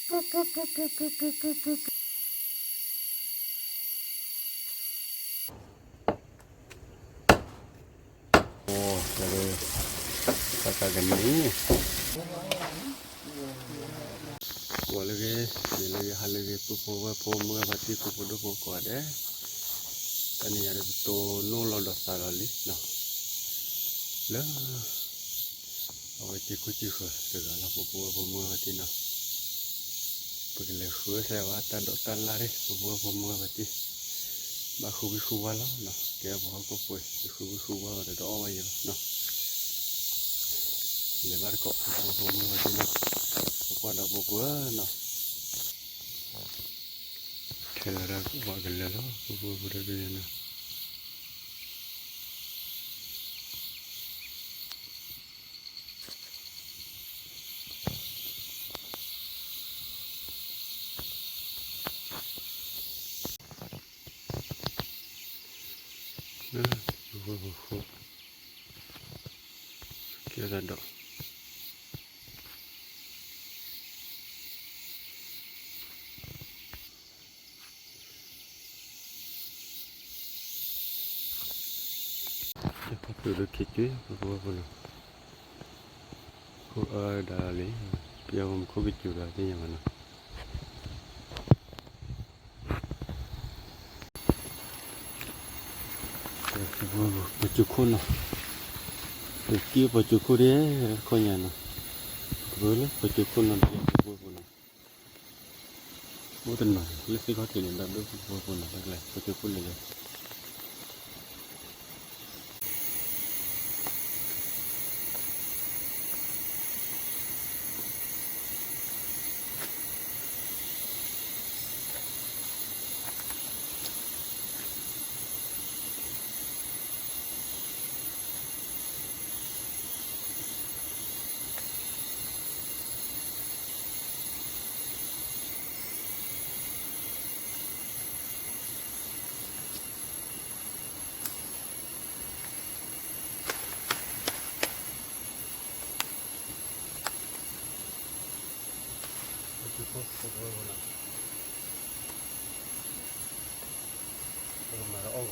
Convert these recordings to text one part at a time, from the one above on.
အိၣ် တၢ်လၢ တၢ်ကကန့ၣ် ဂီၤလၢဂ့ၤ နံၤလၢဂ့ၤ ဟါလၢဂ့ၤ ပုၢ်ဖိဝဲၢ်ဖိ မုၢ်ဂၢ်ဖါတံၢ် ဖိဒိၣ်ဖိကိးဂၤဒဲး, တနံၤအံၤဒီး ပတိၢ်နီၣ်လီၤဒီးသးဒီးလံနီၤ, လၢ အဝဲစ့ၢ်ခိၣ်စ့ၢ်ဃၢၤတဂၤလီၤ ပုၢ်ဖိဝဲၢ်ဖိ မုၢ်ဂၢ်ဖါတံၢ်နီၤ, ပကလဲၤဃုအီၣ်စဲးဝဲတၢ်ဒိးတၢ်လၢ်န့ၣ် ပုၢ်ဖိဝဲၢ်ဖိ မုၢ်ဂၢ်ဖါတံၢ်, ဘၣ်ဃုဝံၣ်ဃုဝါလီၤနီၤ, ကဲပှၤဟီၣ်ခိၣ်ဖိ တဃုဝံၣ်ဃုဝါဘၣ်ဒီးတအီၣ်ဘၣ်ယဲလီၤနီၤ, လဲၤဘၣ်တကိး ပုၢ်ဖိဝဲၢ်ဖိ မုၢ်ဂၢ်ဖါတံၢ်နီၤ, ပကွၢ်ဒီးပှၤပှၤနီၤ ထဲလၢတၢ်ကဘၣ်ကလဲၤလီၤ ပုၢ်ဖိဝဲၢ်ဖိတဂ့ၤနီၤ, ပုၢ်ဖိဝဲၢ်ဖိ ကဲသးဒီး ယခီဖျိလၢခ့ကၠူ ပုၢ်ဖိဝဲၢ်ဖိနီၤ, ခိၣ်အၢဒၣ်လံ, ပယီၤမူခိၣ်ကစူၤဒီးသ့ၣ်ညါဘၣ်နီၤ, ပှၤကၠူၤခိၣ်နီၤ, ပက့ၢ်ပှၤကၠူၤခိၣ်ဒ်တခီညါနီၤ, ပကလၢပှၤကၠူၤခိၣ်နီၤ ဒ်ပုၢ်ဖိဝဲၢ်ဖိနီၤ အိၣ်တနီၤ လၢသ့ၣ်ခီၣ်ထံးန့ၣ် ဒီးဒိၣ်ပူဖိဖိ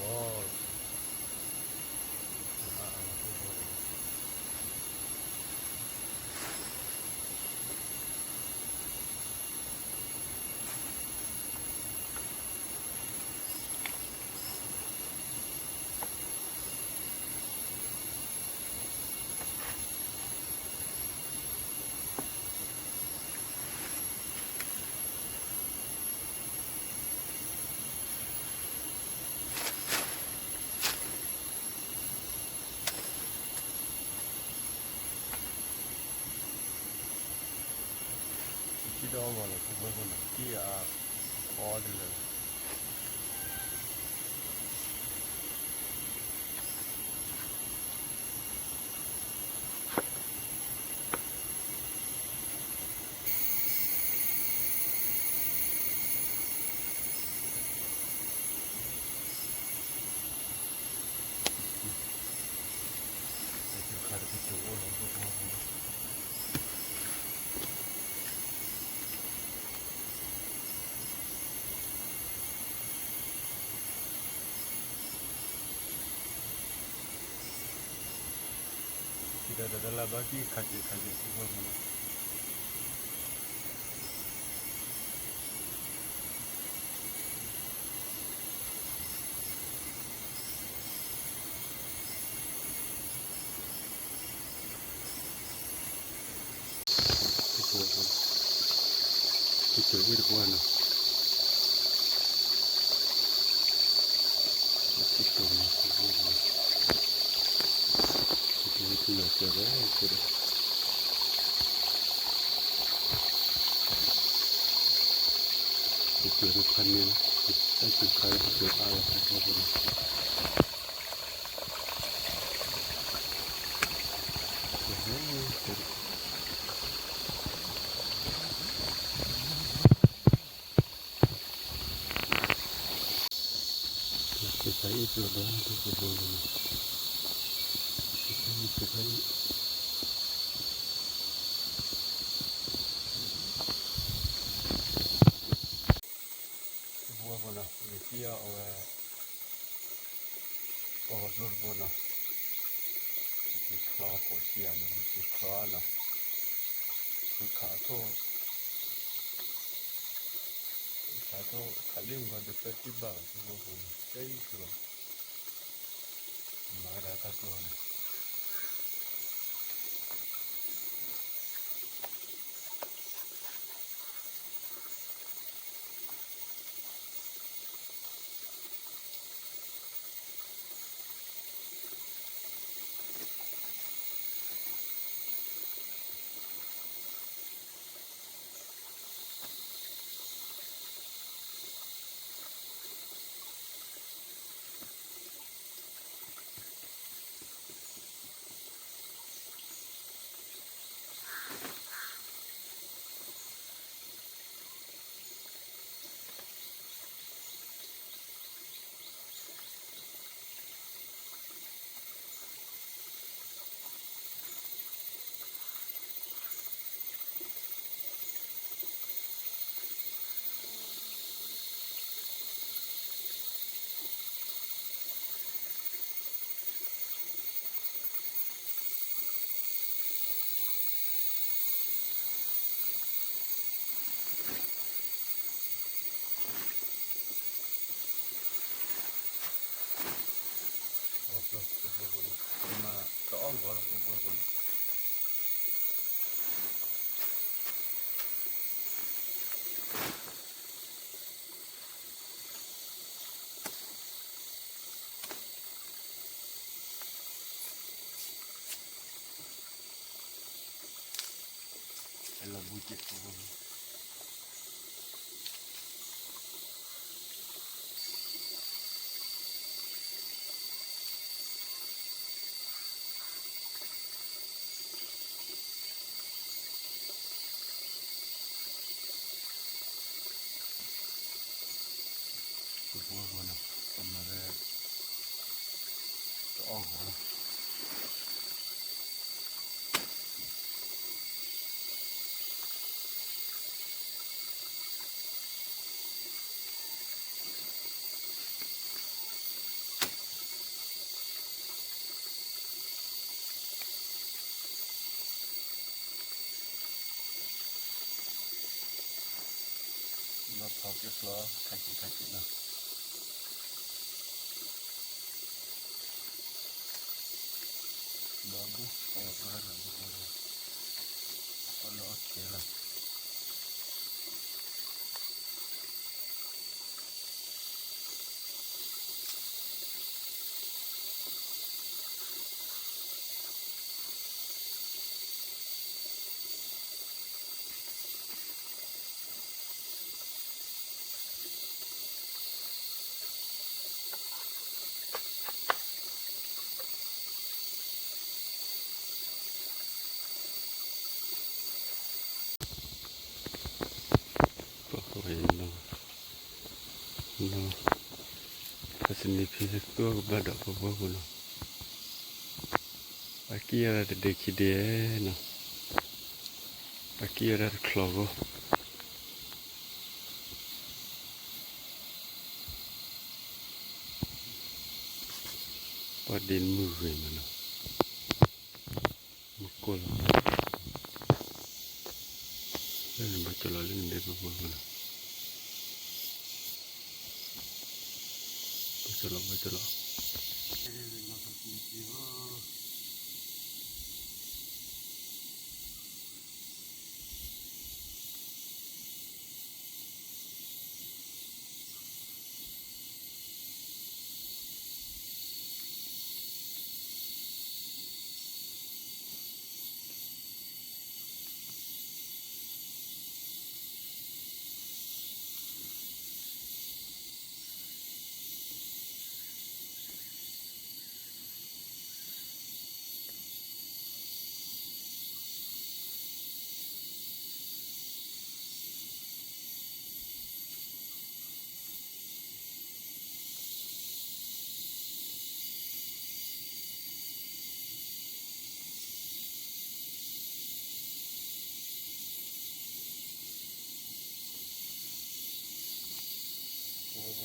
နီၤ တၢ်ကျဲၤပကၠိခိၣ်လဲၤလဲၤ ပထံၣ်ဒီးအီၣ်ဂီၤလီၤ ဖိဖိဖိနီၤ ပထံၣ်အီၤတလၢာ် ဒီးတၢ်လၢဘၣ်က့ၤခးက့ၤခးက့ၤ ဖိဖိဖိနီၤ ပကၠိတခါန့ၣ် တၢ်စူၤခါလၢပကၠိအါလီၤ ဖိဖိဖိနီၤ ကဖးအံၣ်ကျိဒီး ဖိဖိဖိနီၤ ကဖးအံၣ် ကဖးအံၣ် ကဖးအံၣ် ယကံအီၤအဝဲ ပှၤဂီၤကျိတဘိနီၤ, ယကံချီကိးဆံယၤနီၤ, ယကံချီနီၤ, ယခးထိၣ်, ယခးထိၣ်ခးလံဂီၤဒီးသၢတံၢ်ဘၣ်ဘၣ် ပှၤဂီၤကျိန့ၣ် ကဲအံၤလီၤ, မၤဝဲဒၣ်တၢ်ကျိန့ၣ် တအီၣ်ဂီၤလီၤ ပှၤဂီၤန့ၣ် လီၤဘူကဲး ပှၤဂီၤန့ၣ် ပမၤလၢ တအီၣ်ဂီၤလီၤ လီၤဖီက့ၤကျီ ခါက့ၤခါက့ၤနီၤ ဘီဘိ အဝဲဘီလၢနဘိဘိလီၤ အလီၢ်အီၣ်ကဲလီၤ ပှၤဂီၤနီၤ နီၤ ပစနံဖံသူအီၣ်ကဘၣ်ဒီးပှၤဂီၤနီၤ ပကံၢ်အီၤဒၣ်တဒ့ခံဒ့နီၤ ပကံၢ်အီၤဒၣ်တချီဂီၢ် ပှၤဒ့မုၢ်ဂ့ၤမးနီၤ မုၢ်ကိၢ်လီၤ လၢနဘၣ်ကၠီလီၤလၢနဘ့ၣ်ပူၤပူၤနီၤ ဘၣ်ကၠီလီၤ ဘၣ်ကၠီလီၤ ပှၤဂီၤ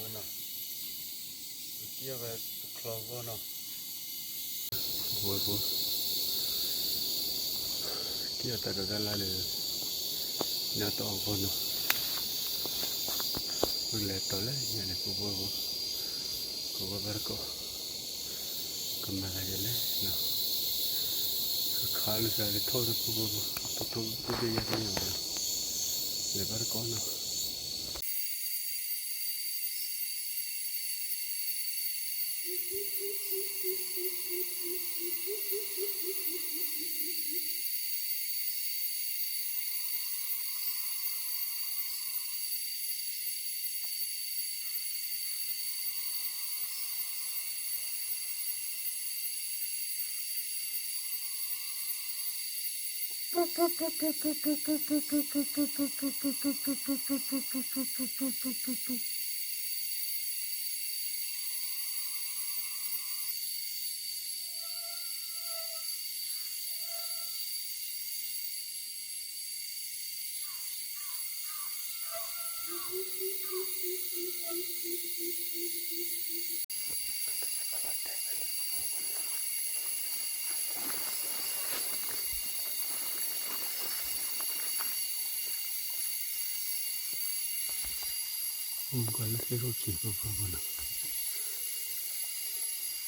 နီၤ, က့ၤဝဲတချီဂီၢ်နီၤ, ဝဲဖိ, က့ၤအတၢ်ဒိးတၢ်လၢ်လၢ ညါတအီၣ်ဂီၢ်နီၤ, လဲၤတီၤလၢညါန့ၣ် ဖိဖိဖိ, ကဝဲဘၣ်တကိး, ကမၤသးယဲလဲၣ်နီၤ, ခါလၢသးကထိၣ်ဖိဖိဖိ, ထိၣ်ထိၣ်ဖိဖိယဲၢ်သ့ၣ်ညါနီၤ, လဲၤဘၣ်တကိးနီၤ. အိၣ်မူကီၤလၢသ့ၣ်ခိၣ်ခံဖိဖိဖိနီၤ,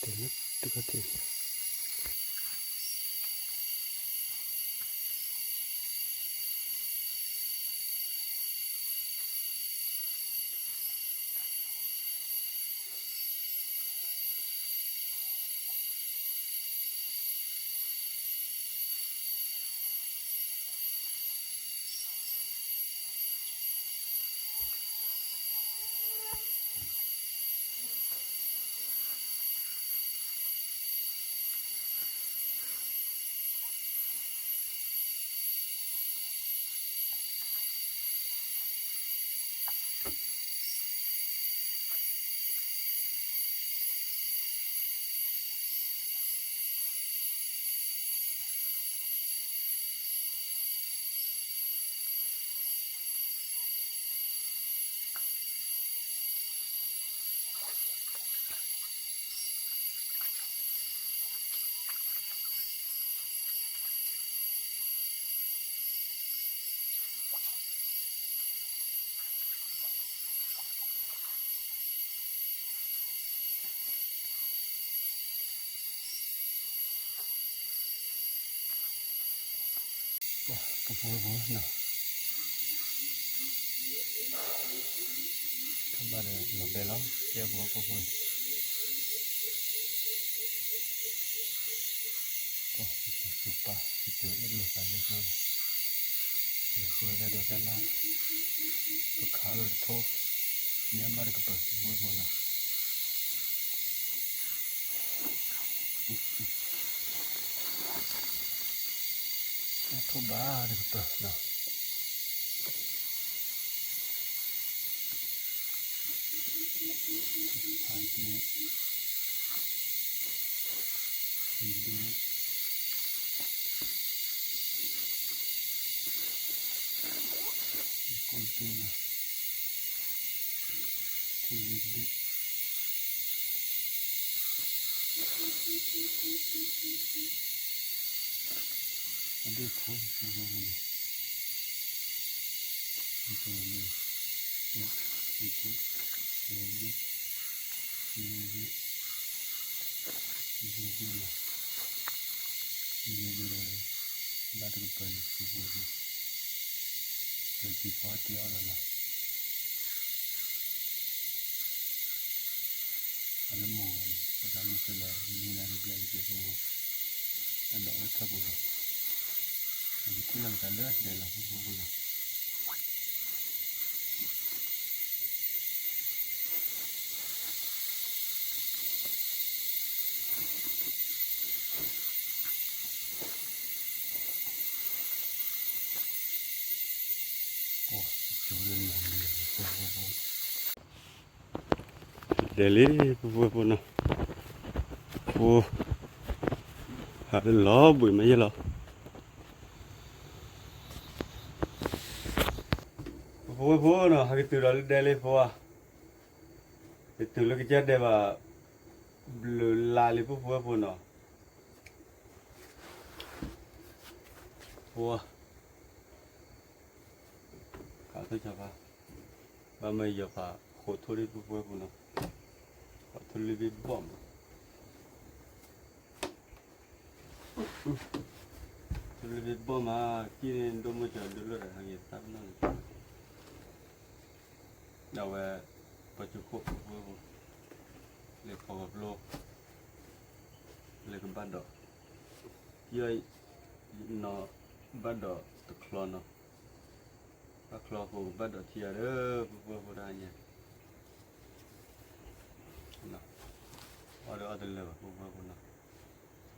တဲလၢတခီထံး ပဖိဝဲဖိနီၤ, ထီၣ်ဘၣ်ဒီးလီၤဘဲလီၤ ကဲပှၤဖိဖိ, ပှၤဖိဖိပၢ် ကစၢၢ်လၢလိာ်သးလၢကီၢ်န့ၣ်, လၢဃိတၢ်ဒိးတၢ်လၢ်, ပခးလီၤတထိၣ်, ညၣ်ဘၣ်တကပၤ ပဖိဝဲဖိနီၤ. အထိၣ်ဘၣ်တကပၤနီၤ, ဖးဒိၣ်, ခံဒိၣ်, ကိၣ်ဒိၣ်နီၤ, ခိၣ်လံၤဒိၣ် အဒိၣ်ဖိ ဖိဖိဖိန့ၣ်, ဖိဖိဖိန့ၣ်, ဖိဖိဖိ, ဖိဖိဖိ, ဖိဖိဖိ, ဖိဖိဖိနီၤ, ဖိဖိဖိဒီး ဘၣ်တကပၤန့ၣ် ဖိဖိဖိ, ပက့ၤဖီတ့ၢ်အီၣ်လီၤနီၤ. အလၢမိၢ်ဂီၤန့ၣ် ပသးမုၢ်ဆ့ၣ်လီၤ မံနၤတဘျဲၣ်လံ ဖိဖိဖိ, အဒီးအီၣ်ထီၣ်ပူၤလီၤ, ပကထံၣ်လီၤပသးလၢဒဲးလီၤ ဖိဖိဖိလီၤ. ဒဲးလံ ဖိဖိဖိနီၤ, ဖိ, ဟးလၢလီၤဘှံးမးယဲလီၤ, ဖိဖိဖိနီၤ ဟးကတုၤဒီးလၢဒဲးလံ ဖိဧါ. တုၤလၢကစၢ်ဒဲးဘၣ် ဘျုးလါလံ ပုၢ်ဖိဝဲၢ်ဖိနီၤ, ပှၤ ခးထီၣ်ကၠီဖါ, ဘၣ်မၢယီၤဖး ဃိးထိၣ်ဒံး ပုၢ်ဖိဝဲၢ်ဖိနီၤ, ဃိးထိၣ်လွံၢ်ဘ့ၣ်ဘီၣ်မး, ထိၣ်လွံၢ်ဘ့ၣ်ဘီၣ်မး, ကံၣ်န့ၣ်ဒိၣ်မုၢ်ကီၤဒုးလၢာ်ဒီး ဟါက့ၤသၣ်ပနီၣ်န့ၣ် ဒၣ်ဝဲ ပှၤကၠိခိၣ် ပုၢ်ဖိဝဲၢ်ဖိ, လဲၤဖီကဘျိ လၢကဘၣ်ဒီး ယီၤနီၤ, ဘၣ်ဒီးတချီနီၤ, ဘၣ်ချီဃိကဘၣ်ဒီးထံအီၤဒီး ပုၢ်ဖိဝဲၢ်ဖိဒၣ်ညါ, အီၣ်ဒီးအီၣ်တလၢာ်ဘၣ် ပုၢ်ဖိဝဲၢ်ဖိနီၤ,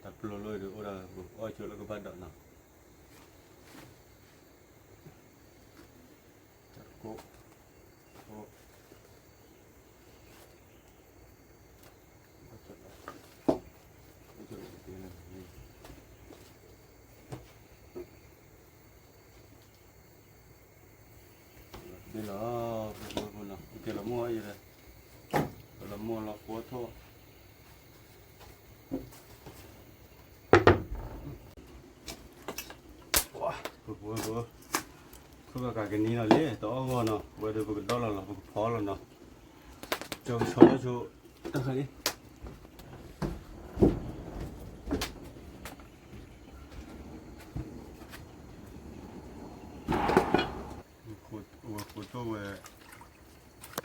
တၢ်ပျိလိၣ်ဒီးအိၣ်ဒၣ် အီၣ်ဆိလၢကဘၣ်ဒီးနီၤ တၢ်ကိၣ် ဒ်လီၤ ပုၢ်ဖိဝဲၢ်ဖိနီၤ, ကဲလီၤမိၢ်အံၤဒီး လီၤမိၢ်လီၤဃိထီၣ် ပုၢ်ဖိဝဲၢ်ဖိ, ခိၣ်ဘၣ်ကးကနံၤလီၤလံ တအီၣ်ဂီၢ်နီၤ, ဝဲဒီးပကဒီလီၤလီၤ ပကဖီလီၤနီၤ, ကၠီကဆီလီၤဆိ တၢ်ခါလံ ဝဲဃိထီၣ်ဝဲ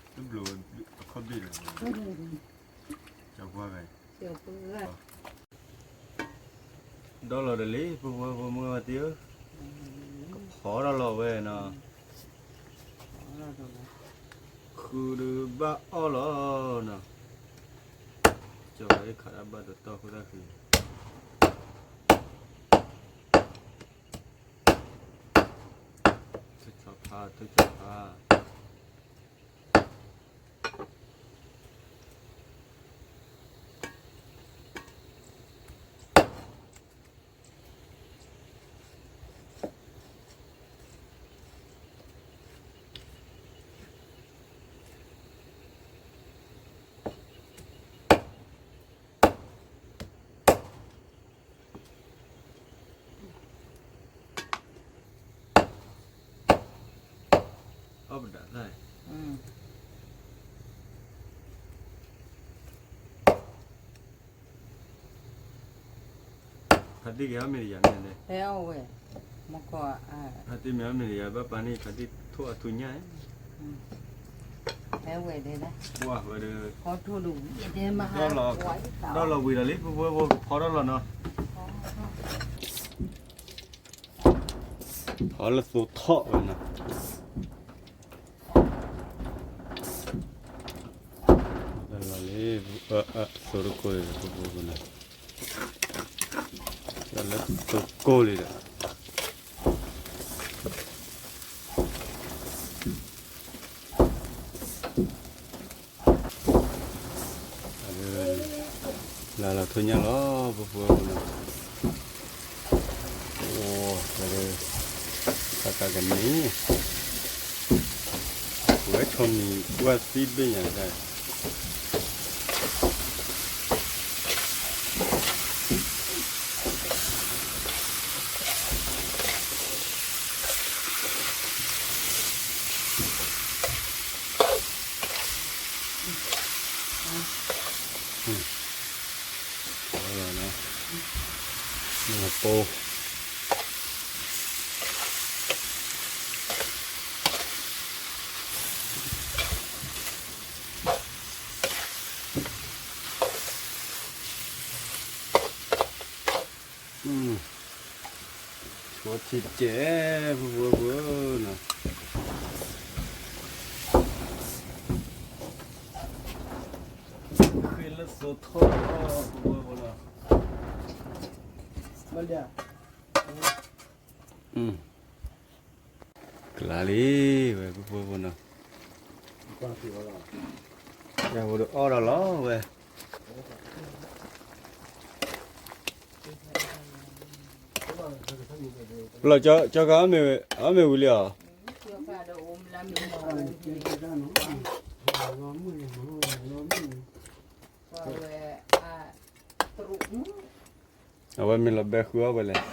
တဘျီဝဲအခီၣ်ဘ့ၣ်လီၤ, ကၠီပှၢ်ဂၤ ဒီလီၤတလံ ပုၢ်ဖိဝဲၢ်ဖိမုၢ်ဂၤတံၢ်ဧၢ, ကဖီထီၣ်လီၤဝဲနီၤ, ဃုဒုးဘၣ်အီၣ်လီၤနီၤ, ကၠီဝဲခးဒၣ်ဘၣ်တတီၢ်ဃုတၢ်ဃံ, ထုကၠီဖါ ထုကၠီဖါ အီၣ်ပဒၣ်သၣ်, ဖါတံၢ်က့ၤအီၣ်မ့ၢ်တယၤမ့ၢ်န့ၣ်, ဖါတံၢ်မ့ၢ်အီၣ်မ့ၢ်တယၤ ဘၣ်ပာ်န့ၢ်ဖါတံၢ်ထိၣ်အထူညၣ်, ပှၢ်ဝဲဒီး ဒီလီၤဝံၤဒီးလံ ဖိဖိဖိဖီထီၣ်လီၤနီၤ, ဖီလၢသိထီၣ်ဝဲနီၤ, ဒီလီၤလံ သိတကိး ဖိဖိဖိနီၤ, ဒီလၢသိကိးလံဒီး လၢလီၤထိၣ်ညၣ်လီၤ ဖိဖိဖိနီၤ, အိၣ် တၢ်ကကန့ၣ် ဝဲထိၣ်မံၤကွၢ်သံဘ့ၣ်ညါတၢ် အၢ နပိ ဆိထံကဲ ဖိဖိဖိနီၤ, ဃ့လၢသိထီၣ် ဖိဖိဖိနီၤ, မ့ၢ်ဒၣ် ကလါလံဝဲ ဖိဖိဖိနီၤ, ယၤဖိဒီးအီၣ်ဒီးလီၤဝဲ, လီၤ ကၠီကါ အီၣ်မ့ၤဝံၤလံဧါ, အဝဲမ့ၢ်လီၤဘဲဃု အဝဲလဲၣ်,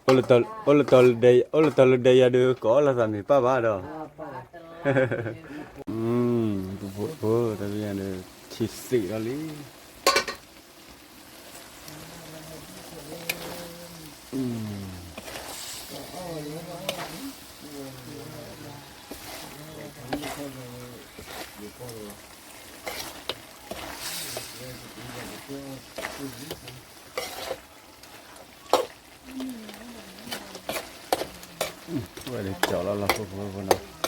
အိၣ်လၢတၢ်လၢဒဲးယၤဒုး ကိးလီၤသးမ့ၢ်ပၢ်ဘၣ်ဒီး, ပဖိဖိ တၢ်ဘံၣ်ယၤဒုး ထံစံးလီၤလံ. ဝဲဒၣ်ကၠီလီၤလီၤဖိဖိဖိနီၤ,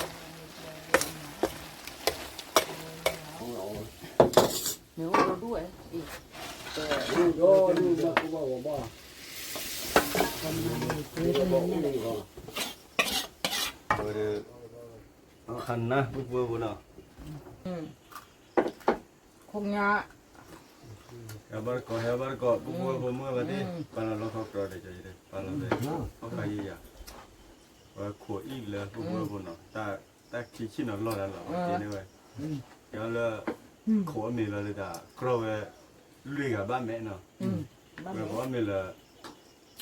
မ့ၢ်အိၣ်ဒိၣ်ဝဲ, ဝဲဒၣ် ခါနါ ဖိဖိဖိနီၤ, ခိၣ်ညါ, ဟဲဘၣ်တကိး ဟဲဘၣ်တကိး ဖိဖိဖိမုၢ်ဘၣ်သ့ၣ် ပာ်လီၤလီခီကီဒီး ပာ်လီၤဖဲ အီၣ်ခါယံာ်ယၤ, ဝဲခိၣ်အံၣ်လၢ ဖိဖိဖိနီၤ, တၢ်ခံဆံနီၤလီၢ်လၢလီၤ က့ၤန့ၢ်ဝဲ, ကဲလၢ ခိၣ်အမ့ၢ်လီၤလၢတၢ်ကြီဝဲ လွံၢ်ဂၤဘၣ်မဲာ်နီၤ, ဝဲခိၣ်အမ့ၢ်လၢ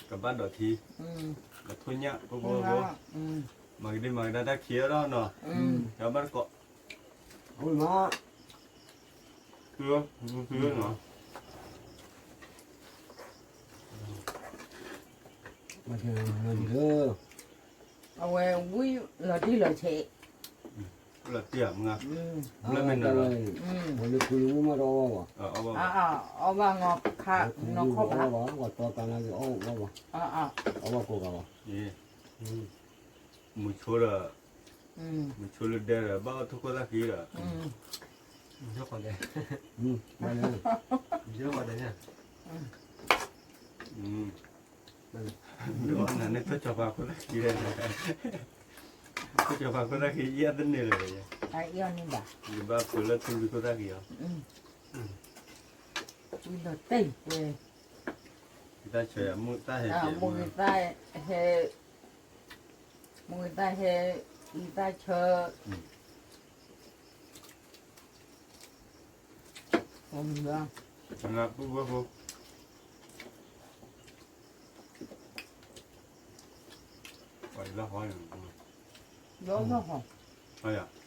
ကဘၣ်ဒီးထံ, ကထိၣ်ညၣ် ဖိဖိဖိ, မၤကဒံမၤကဒါတၢ်ခံးအီၤဒီးနီၤ, ဟဲဘၣ်တကိး, သုသုနီၤ, အဝဲဝံၤလီၤတံၢ်လီၤဆဲး, လီၤတံၢ်မုၢ်, လၢမ့ၢ်နၤလီၤ, ဝဲလၢကုလမုၢ်မးတအီၣ်ဘၣ်ဘၣ်, အီၣ်ဘၣ်နီၢ်ခါ, နီၢ်ခီၣ်ဘၣ်, ပှၤတီတၢ်နာ်က့ၤအီၣ်ဘၣ်ဘၣ်, အီၣ်ဘၣ်ကိးဂၤဘၣ်, မုဆိဒီး, မုဆိလၢဒဲဒီး ဘၣ်အီၣ်ထိၣ်ခိၣ်သၣ်ဃံဒီး, မုဆိဃီဒဲ, မုဆိဃီဒဲ, နန့ၣ် ထိၣ်ကၠီၤပၤခိၣ်သၣ်ဃံ, ထိၣ်ကၠီၤပၤခိၣ်သၣ်ဃံ ယဲၢ်တန့ၢ်လၢၤ, ယဘၣ်ဖုးလၢထူဝံၤခိၣ်သၣ်ဃံအီၤ, ဝံၤဒီးတဲဝဲ, တၢ်ဆၢယၤ မိၢ်သၣ်ဟဲက့ၤ, မိၢ်ဂ့ၤသၣ်ဟဲ, မိၢ်ဂ့ၤသၣ်ဟဲ, အံသၣ်ဆၢ, ပှၤမုၢ်ဂၤ, ပှၤဖိဖိဖိ, ပှၤလၢဟီန့ၣ်, လၢဟီ,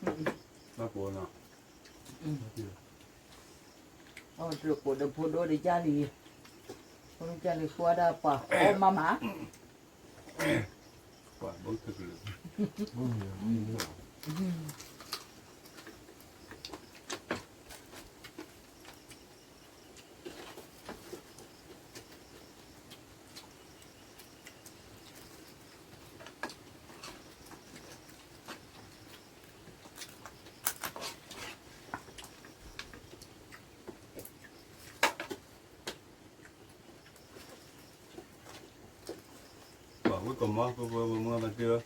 ဘၣ်ပိာ်နီၤ, အီၣ်တကိးဒီးဖိဒိၣ်တကၢ်လံ, ဖိဒိၣ်ကၢ်လံ ကွၢ်ဒၣ်ပှၤအီၣ်မးမး ပှၤဘိထုကလုာ်, ပှၤဝံၣ်ကမီၤ ဖိဖိဖိမုၢ်ဘၣ်သ့ၣ်ဧၢ,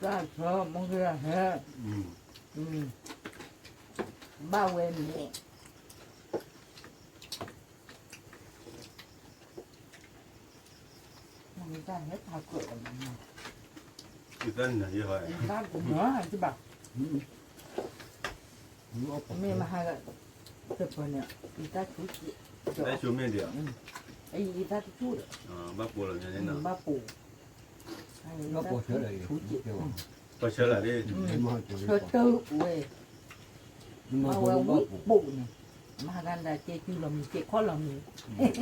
တၢ်ဆၢမိၢ်ဂ့ၤဟဲ, ဘၣ်ဝဲန့ၣ်, မိၢ်ဂ့ၤသၣ်ဟဲဖးကွဲးလီၤမး, မ့ၢ်မဟါ, တပၢၤန့ၣ်, အံသၣ်ဆူၣ်က့ၤ, တၢ်ဆူၣ်မ့ၢ်ဒံး, အံသၣ်တဆူၣ်ဒီး, ဘၣ်ပိာ်လီၤန့ၣ်, ဘၣ်ပိာ်, ဆူၣ်က့ၤ, ပဆၢလီၤ, ဆၢတၢ်ဝဲ, မ့ၢ်ဝဲဝံၣ်ပိာ်န့ၣ်, မဟါကဒါကဲကုလီၤမံၤ ကဲခီလီၤမံၤ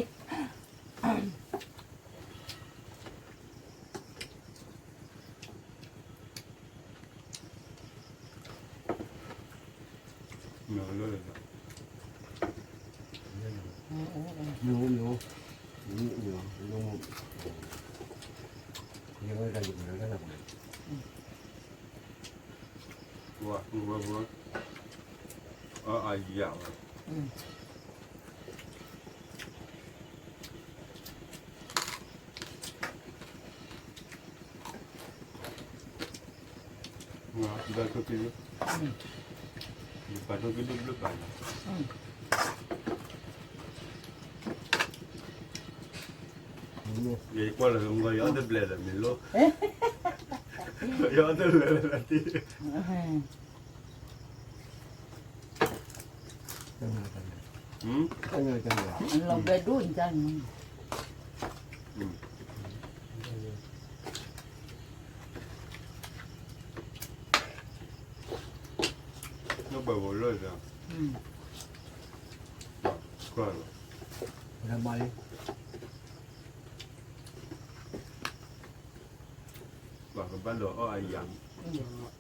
ပာ်ထိၣ်က့ၤဒိၣ်ဘျုးပာ်လီၤ, ယကွၢ်လၢမုၢ်ဂီၤ ယအီၣ်တဘျဲးလၢမ့ၢ်လိၣ်, ယအီၣ်တဘျဲးလၢတံၢ်, လီၤဘဲဒိၣ်န့ၣ်, ဘၣ်လီၤ, ပှၤကဘၣ်ဒီးအီၣ်အယၤ,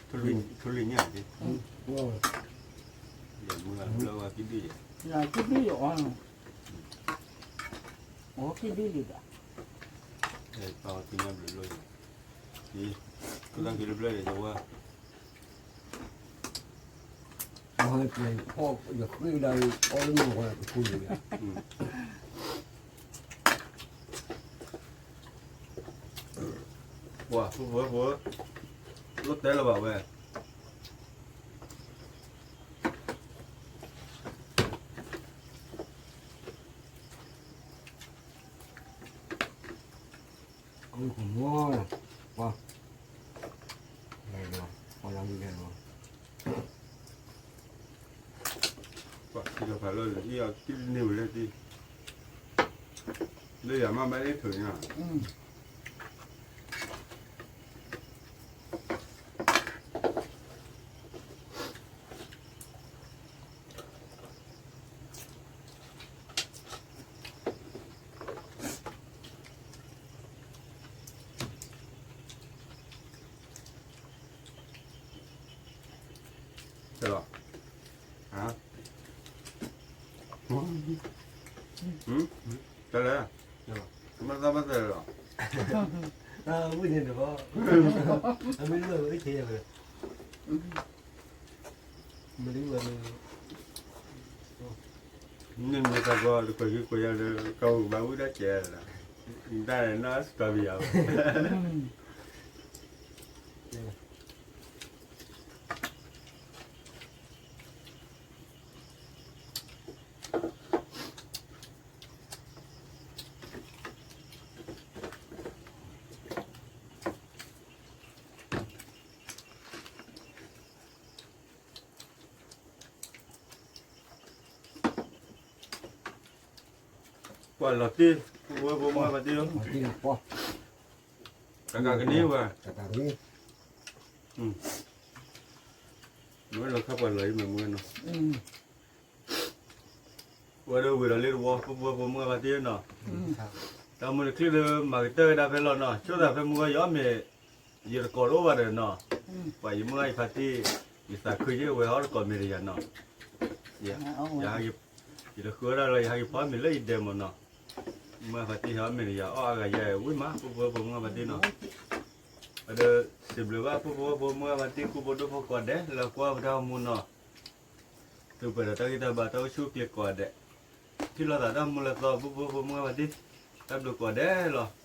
ထူလံညၣ်, ယမ့ၢ်ဘျၢဝဲကံဒံၣ်ယဲ, ကံဒံၣ်ယဲ, အီၣ်ကံဒံၣ်လံဒီး, ပာ်အီၤသ့ၣ်ညါဘျုးလိၣ်ယဲ, ကသံၣ်ကံလၢဘျၢယဲယဝဲ မ့ၢ်ဖီၣ်ယဃ့ဒၣ်အီၣ်လၢမုၢ်ဝဲတခူလံယါ, ပှၤဖိဖိဖိ, လိၣ်တဲလၢၤဘၣ်ဝဲ, အမ့ၢ်ကမီၤ, ပှၤ, ပှၤလၢမုၢ်လဲၤလီၤ, ပှၤထံလီၤဖးလီၤလၢယအီၣ်ကံၣ်န့ၢ်ဝဲလၢသ့, လၢယၤမ့ၢ်ဘၣ်အ့ၣ်ထုးညါ တဲလီၤ, ဟါ, တဲလဲၣ်, မ့ၢ်သးဘၣ်တဲလီၤ, ဝံၣ်န့ၣ်တဘီ, အမ့ၢ်လၢအဝဲအ့ၣ်ခဲယၤဝဲ, မ့ၢ်လၢဝဲ, မ့ၢ်မ့ၢ်သးကီးတကွဲးက့ၤကွဲးယၤဒီး ကီၢ်ပူၤဘၣ်ဝံၣ်ဒၣ်ကဲလီၤ, တၢ်နီၢ်စတီဘံယၤဝဲ ပှၤလီၤတ့ၢ်, ပဝဲဖိမုၣ်ဘၣ်တ့ၢ်လီၤ, တကးကန့ၢ်ဝဲ, မ့ၢ်လီၤခါပှၤလီၤအံၤမ့ၢ်မုၢ်နီၤ, ပဝဲဒၣ်ဝံၤဒီးလၢတဝီ ပဝဲဖိမုၣ်ဘၣ်တ့ၢ်နီၤ, တၢ်မုၢ်တချုးလၢမၤကတၢၢ်ဝဲဒၣ်ဖဲလီၤနီၤ, ဆိသးဖဲမုၢ်ဂီၤယအီၣ်မ့ၤ ယတကိးတအိၣ်ဘၣ်ဒီးနီၤ, ပှၤယမုၢ်ဂၤယဖါတံၢ်, ယသးခုယ့ၢ်ဝဲဟီၣ်တကိးမ့ၤတယၤနီၤ, ယတဃုဝဲဒၣ်လီၤ ယဟးက့ၤဖီမ့ၤလၢယဒဲမ့ၢ်နီၤ, မုၢ်ဂၤဖါတံၢ်ဟဲအီၣ်မ့ၤတယၤ အီၣ်အါဂၤယဲဝံၣ်မး ပဖိဝဲဖိမုၢ်ဂၤဖါတံၢ်နီၤ, အဒီးစံးဘျုးဘၣ်ပဖိဝဲဖိမုၢ်ဂၤဖါတံၢ် ကိးဘိဒိၣ်ဖိကိးဂၤဒဲး လၢကွၢ်ပတၢ်အိၣ်မူနီၤ, သုပှဲၤဒီးတၢ်ဂံၢ်တၢ်ဘါတၢ်အိၣ်ဆူၣ်အိၣ်ချ့ကိးဂၤဒဲး, ထံၣ်လိာ်သးတၢ်မူလၢသီ ပဖိဝဲဖိမုၢ်ဂၤဖါတံၢ်, တၢ်ဘျုးကိးဂၤဒဲးလီၤ.